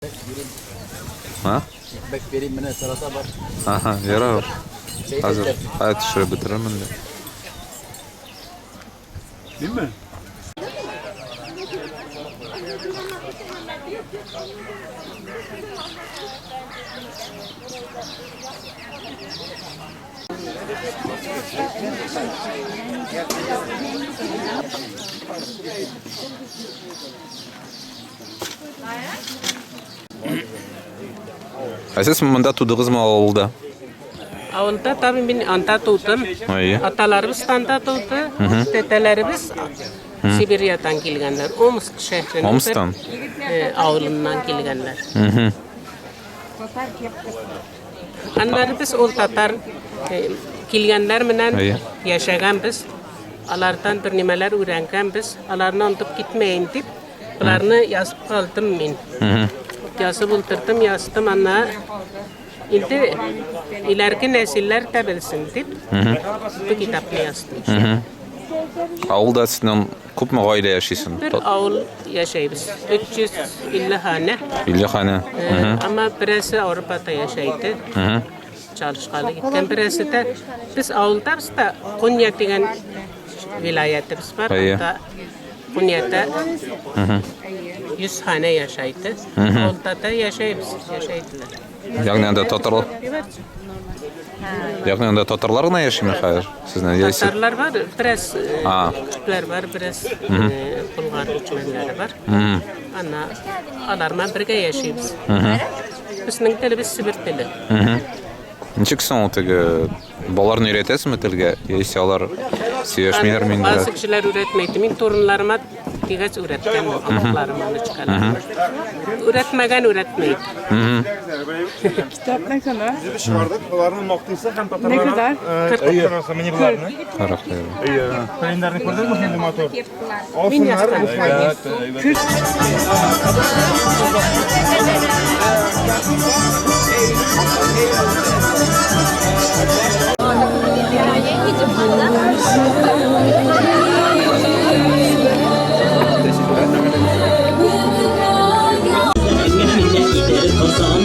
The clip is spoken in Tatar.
А? Икмәк бирим, менә салата бар. Ага, ярар. Хәзер хәзер төшереп бетерермен дә. Димме? Ә сез монда тудыгызмы авылда? Авылда tabii мин анда тудым. Әйе. Аталарыбыз да анда туды. Тәтәләребез Сибириядән килгәннәр. Омск шәһәренең бер, Омсктан? Авылыннан килгәннәр. Аннары без ул татар килгәннәр менән Әйе. яшәгәнбез. Алардан бер нимәләр өйрәнгәнбез. Аларны онытып китмәем дип, боларны язып калдым мин. Язып утырдым, яздым ана. Инде иләрке нәселләр дә белсен дип, бу китапны яздым. Авылда сезнең күпме гаилә яшисең? Бер авыл яшәйбез. 350 ханә. 50 ханә. Әмма берәрсе Ауропада яшәйде. Чалышкалы киткән берәрсе дә без авылдабыз да Кунья дигән вилаятыбыз бар. Әйе. Анда Куньяда 100 ханә яшәйде. Авылда да яшәйбез, яшәйделәр. Ягъни анда татарлар Ягъни анда татарлар гына яшиме хәзер? Сезнең яисә Татарлар бар, бераз А. күпләр бар, бераз болгар күчмәннәре бар. Ана алар белән бергә яшибез. Безнең телебез Себер теле. Ничек соң ул теге балаларны өйрәтәсезме телгә? Яисә алар сөйләшмиләр мин Базы кешеләр өйрәтмәйде. Мин турунларыма дигәч өйрәткән оныкларыма, внучкаларыма. Өйрәтмәгән өйрәтмәйде. Kitap ne kadar? Bizi çıkardık. Bularını maqtıysa hem Ne kadar? Kırk. Mini bularını. Карак. Kalenderini gördün mü şimdi motor? Мин Olsunlar. язган. Evet. Gider basam,